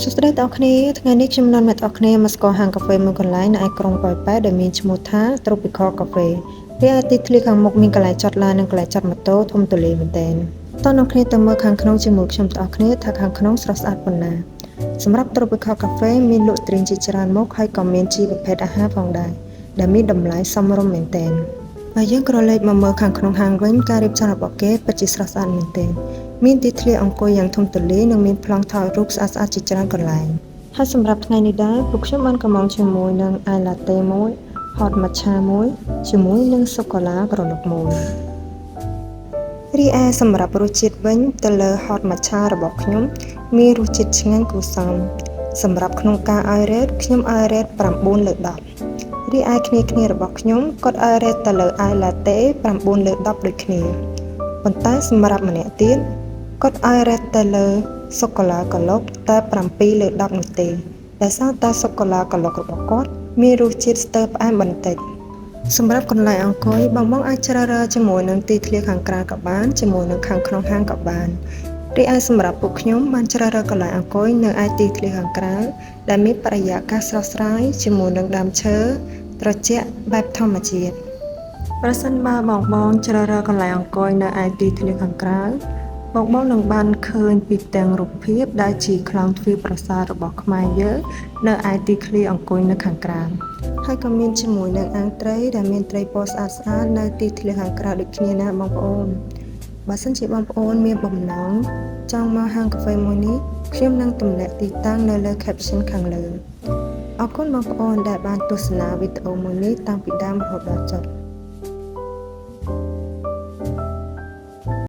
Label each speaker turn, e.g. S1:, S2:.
S1: សួស្តីអ្នកទាំងអស់គ្នាថ្ងៃនេះខ្ញុំនាំអ្នកទាំងអស់គ្នាមកស្គាល់ហាងកាហ្វេមួយកន្លែងនៅឯក្រុងប៉ោយប៉ែតដែលមានឈ្មោះថា Tropical Cafe រីឯទីធ្លាខាងមុខមានកន្លែងចតឡាននិងកន្លែងចតម៉ូតូធំទូលាយមែនទែនតោះនាំគ្នាទៅមើលខាងក្នុងជាមួយខ្ញុំទាំងអស់គ្នាថាខាងក្នុងស្រស់ស្អាតប៉ុណ្ណាសម្រាប់ Tropical Cafe មានលក់ drink ជាច្រើនមុខហើយក៏មានជាប្រភេទអាហារផងដែរដែលមានតម្លៃសមរម្យមែនទែនបើយើងក្រឡេកមកមើលខាងក្នុងហាងវិញការរៀបចំរបស់គេពិតជាស្រស់ស្អាតមែនទែនមានទីធ្លាអង្គុយយ៉ាងធំទូលាយនិងមានប្លង់ថតរូបស្អាតៗជាច្រើនកន្លែងហើយសម្រាប់ថ្ងៃនេះដែរពួកខ្ញុំបានកម្មង់ជាមួយនឹង Ice Latte មួយ Hot Matcha មួយជាមួយនឹងសូកូឡាក្រឡុកមួយរីឯសម្រាប់រសជាតិវិញទៅលើ Hot Matcha របស់ខ្ញុំមានរសជាតិឆ្ងាញ់គួរសមសម្រាប់ក្នុងការឲ្យ rate ខ្ញុំឲ្យ rate 9លើ10រីឯគ្នាគ្នារបស់ខ្ញុំគាត់ឲ្យ rate ទៅលើ Ice Latte 9លើ10ដូចគ្នាប៉ុន្តែសម្រាប់ម្នាក់ទៀតគាត់ឲ្យ rate ទៅលើសូកូឡាក្រឡុកតែ7លើ10នោះទេដោយសារតែសូកូឡាក្រឡុករបស់គាត់មានរសជាតិស្ទើរផ្អែមបន្តិចសម្រាប់កន្លែងអង្គុយបងបងអាចជ្រើសរើសជាមួយនឹងទីធ្លាខាងក្រៅក៏បានជាមួយនឹងខាងក្នុងហាងក៏បានរីឯសម្រាប់ពួកខ្ញុំបានជ្រើសរើសកន្លែងអង្គុយនៅឯទីធ្លាខាងក្រៅដែលមានបរិយាកាសស្រស់ស្រាយជាមួយនឹងដើមឈើត្រជាក់បែបធម្មជាតិប្រសិនបើបងបងជ្រើសរើសកន្លែងអង្គុយនៅឯទីធ្លាខាងក្រៅបងបងនឹងបានឃើញពីទាំងរូបភាពដែលជាខ្លោងទ្វារប្រាសាទរបស់ខ្មែរយើងនៅឯទីធ្លាអង្គុយនៅខាងក្រៅហើយក៏មានជាមួយនឹងអាងត្រីដែលមានត្រីពណ៌ស្អាតស្អាតនៅទីធ្លាខាងក្រៅដូចគ្នាណាបងប្អូនបើសិនជាបងប្អូនមានបំណងចង់មកហាងកាហ្វេមួយនេះខ្ញុំនឹងទម្លាក់ទីតាំងនៅលើ caption ខាងលើអរគុណបងប្អូនដែលបានទស្សនាវីដេអូមួយនេះតាំងពីដើមរហូតដល់ចប់។